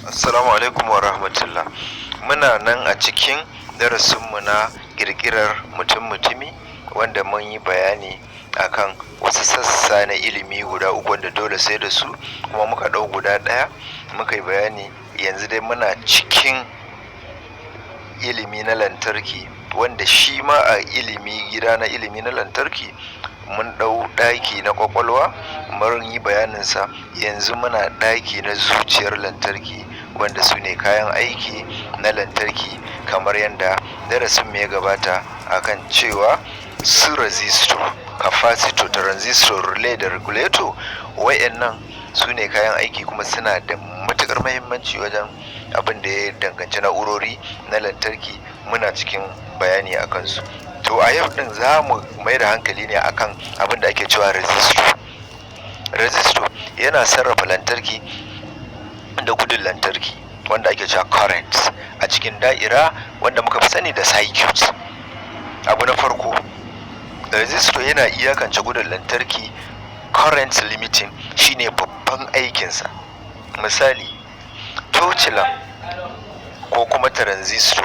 Assalamu alaikum wa rahmatullah. Muna nan a cikin darasinmu na ƙirƙirar mutum-mutumi, wanda mun yi bayani akan wasu sassa na ilimi guda uku wanda dole sai da su, kuma muka ɗau guda ɗaya muka yi bayani. Yanzu dai muna cikin ilimi na lantarki, wanda shi ma a ilimi gida na ilimi na lantarki mun ɗau ɗaki na ƙwaƙwalwa, mun yi bayaninsa. Yanzu muna ɗaki na zuciyar lantarki, wanda su ne kayan aiki na lantarki, kamar yadda darasin mu ya gabata akan cewa su resistor, capacitor, transistor, relay da regulator, wa'annan su ne kayan aiki, kuma suna da matuƙar muhimmanci wajen abin da ya danganci na'urori na lantarki. Muna cikin bayani a kansu. To, a yau din za mu mai da hankali ne akan abin da ake cewa resistor. Resistor yana sarrafa lantarki da gudun lantarki, wanda ake cewa current, a cikin da'ira wanda muka fi sani da circuit. Abu na farko, resistor yana iyakance gudun lantarki. Current limiting shine babban aikinsa. Misali, tocilan ko kuma transistor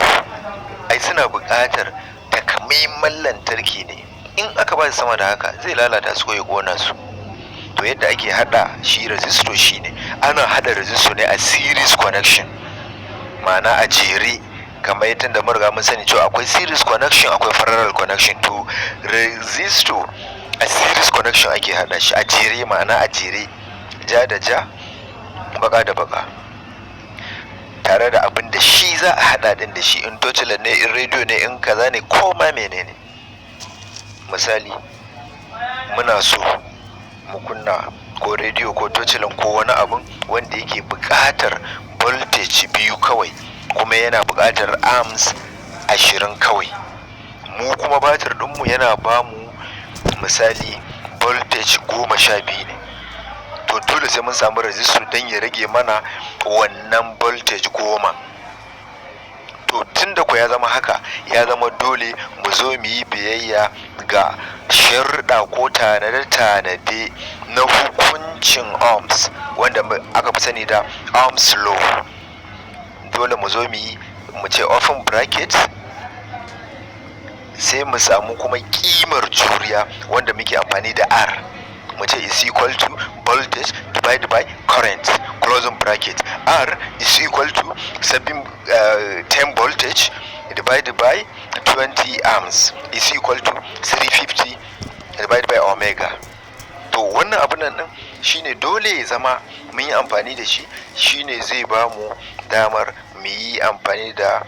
ai suna buƙatar takamaiman lantarki ne. In aka ba su sama da haka, zai lalata su ko ya ƙona su. To, yadda ake hada shi resistor shine ana hada resistor ne a series connection, ma'ana a jere, kamar yadda da mun riga mun sani cewa akwai series connection, akwai parallel connection. To, resistor a series connection ake hada shi, a jere, ma'ana a jere, ja da ja, baka da baka, tare da abin da shi za a hada din da shi, in tocilan ne, in rediyo ne, in kaza ne, ko ma menene. Misali, muna so mu kunna ko rediyo ko tocilan ko wani abun wanda yake buƙatar voltage 2 kawai, kuma yana buƙatar amps 20 kawai. Mu kuma batir ɗinmu yana bamu, misali, voltage 12 ne. To, dole sai mun samu resistor don ya rage mana wannan voltage 10. To, tun da ku ya zama haka, ya zama dole mu zo mu yi biyayya ga sharuɗa ko tanade-tanade na hukuncin Ohms, wanda aka fi sani da Ohms law. Dole mu zo mu yi, mu ce open bracket, sai mu samu kuma kimar juriya, wanda muke amfani da R, mu ce is equal to voltage divided by current, closing bracket. R is equal to 7, 10 voltage divided by 20 amps is equal to 350 divided by omega. To, wannan abin nan din shine dole ya zama mun yi amfani da shi. Shine zai ba mu damar mu yi amfani da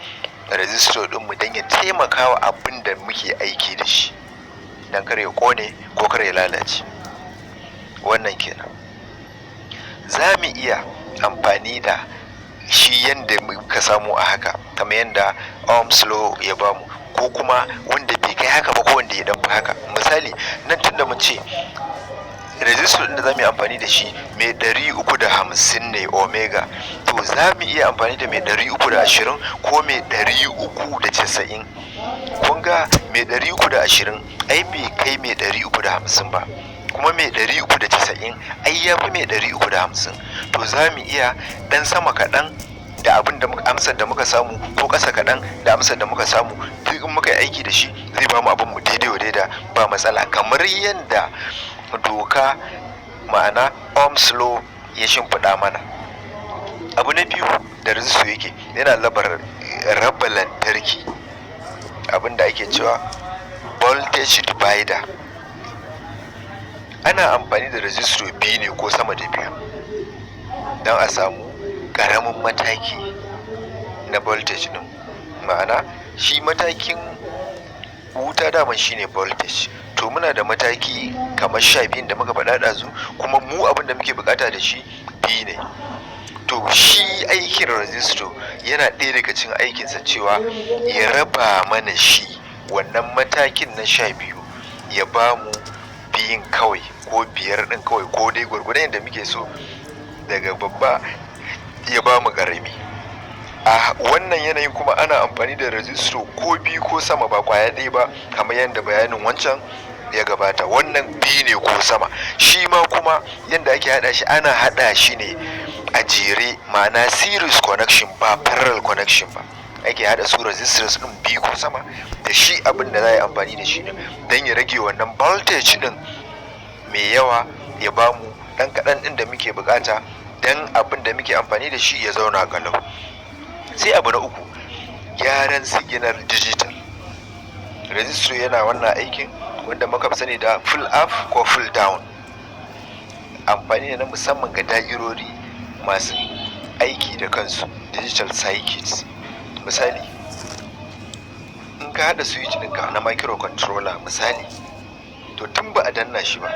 resistor din mu don ya taimaka wa abin da muke aiki da shi, don kar ya kone ko kar ya lalace. Wannan kenan. Za mu iya amfani da shi yadda muka samu a haka, kamar yadda Ohm's law ya bamu, ko kuma wanda bai kai haka ba, ko wanda ya dan fi haka. Misali, nan tunda mun ce resistor ɗin da za mu yi amfani da shi mai 350 ne omega, to za mu iya amfani da mai 320 ko mai 390. Kun ga mai 320 ai bai kai mai 350 ba, kuma mai 390 ai ya fi mai 350. To, za mu iya ɗan sama kaɗan da abin da amsar da muka samu, ko ƙasa kaɗan da amsar da muka samu. Duk in muka yi aiki da shi, zai ba mu abin mu daidai wa daida, ba matsala, kamar yadda doka, ma'ana Ohm's law, ya shimfiɗa mana. Abu na biyu da resistor yake, yana raba lantarki, abin da ake cewa voltage divider. Ana amfani da resistor biyu ne ko sama da biyu don a samu ƙaramin mataki na voltage ɗin. Ma'ana, shi matakin wuta daman shine voltage. To, muna da mataki kamar 12 da muka faɗa ɗazu, kuma mu abin da muke buƙata da shi biyu ne. To, shi aikin resistor yana ɗaya daga cikin aikinsa cewa ya raba mana shi wannan matakin na 12, ya ba mu biyun kawai ko biyar ɗin kawai, ko dai gwargwadon yadda muke so, daga babba ya ba mu ƙarami. A wannan yanayin kuma ana amfani da resistor ko biyu ko sama, ba kwaya ɗaya ba, kamar yadda bayanin wancan Ya gabata wannan biyu ne ko sama. Shi ma kuma yadda ake hada shi, ana hada shi ne a jere, ma'ana series connection ba parallel connection ba. Ake hada su resistors din biyu ko sama da shi abin da za a yi amfani da shi don ya rage wannan voltage din mai yawa, ya bamu dan kaɗan ɗin da muke bukata don abin da muke amfani da shi ya zauna kalau. Sai abu na uku, gyaran signal digital. Resistor yana wannan aikin wanda muka fi sani da pull up ko pull down. Amfani ne na musamman ga da'irori masu aiki da kansu, digital circuits. Misali, in ka haɗa switch ɗinka na microcontroller misali, to tun ba a danna shi ba,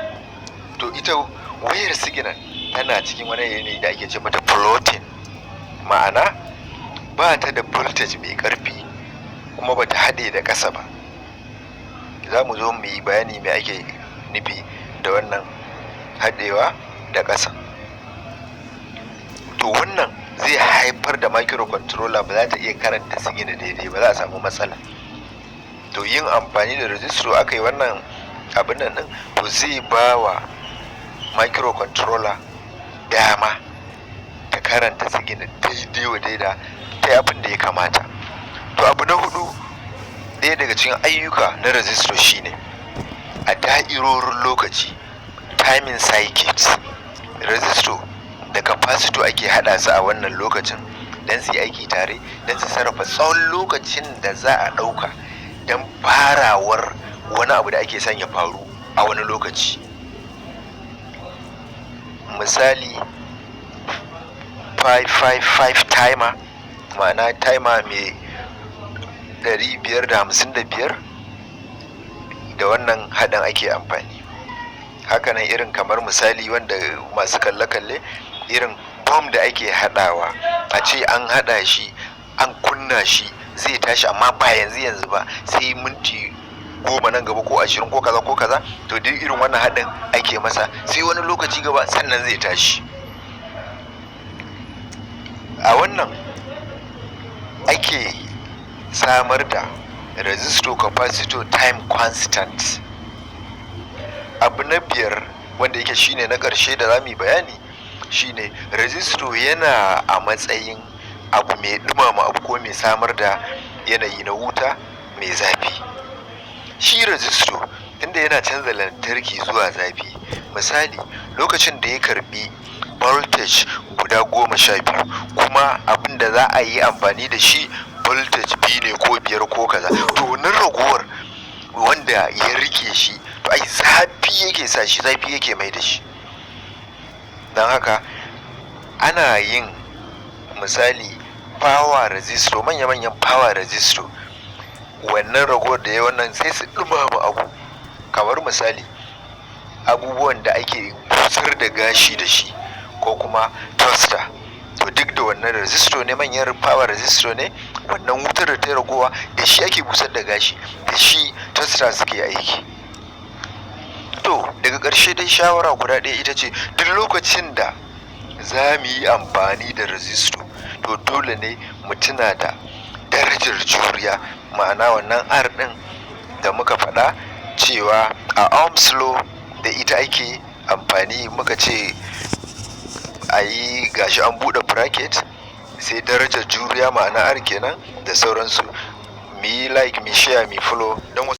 to ita wayar signal tana cikin wani yanayi da ake ce mata floating, ma'ana ba ta da voltage mai ƙarfi kuma ba ta haɗe da ƙasa ba. Za mu zo mu yi bayani mai ake nufi da wannan haɗewa da ƙasa. To wannan zai haifar da microcontroller ba za ta iya karanta signal daidai ba, za a samu matsala. To yin amfani da resistor aka yi wannan abin nan din, to zai ba wa microcontroller dama ta karanta signal daidai wa daida, ta yi abin da ya kamata. To abu na hudu, ɗaya daga cikin ayyuka na resistor shine a da'irorin lokaci, timing circuits. Resistor da capacitor ake haɗa su a wannan lokacin don su yi aiki tare, don su sarrafa tsawon lokacin da za a ɗauka don farawar wani abu da ake son ya faru a wani lokaci. Misali, 555 timer, ma'ana timer mai 555, da wannan haɗin ake amfani. Hakanan irin kamar misali wanda masu kalle-kalle, irin bom da ake haɗawa, a ce an haɗa shi, an kunna shi, zai tashi amma ba yanzu yanzu ba, sai minti 10 nan gaba ko 20 ko kaza ko kaza. To duk irin wannan haɗin ake masa, sai wani lokaci gaba sannan zai tashi. A wannan ake samar da resistor capacitor time constant. Abu na biyar, wanda yake shine na ƙarshe da za mu yi bayani, shine resistor yana a matsayin abu mai ɗumama abu ko mai samar da yanayi na wuta mai zafi. Shi resistor, tunda yana canza lantarki zuwa zafi, misali lokacin da ya karbi voltage guda 12, kuma abin da za a yi amfani da shi voltage 2 ne ko 5 ko kaza, to wannan ragowar wanda ya rike shi, to ai zafi yake sa shi, zafi yake mai da shi. Don haka ana yin misali power resistor, manya-manyan power resistor, wannan ragowar da ya wannan sai su ɗumama abu, kamar misali abubuwan da ake busar da gashi da shi ko kuma toaster. To duk da wannan resistor ne, manyan power resistor ne. Wannan wutar da ta ragowa, da shi ake busar da gashi, da shi toaster suke aiki. To daga ƙarshe dai, shawara guda ɗaya ita ce, duk lokacin da za mu yi amfani da resistor, to dole ne mu tuna da darajar juriya, ma'ana wannan R ɗin da muka faɗa cewa a Ohm's law da ita ake amfani. Muka ce a yi gashi an buɗe bracket, sai darajar juriya, ma'ana R kenan, da sauransu. Mu yi like, mu share, mu follow don wasu.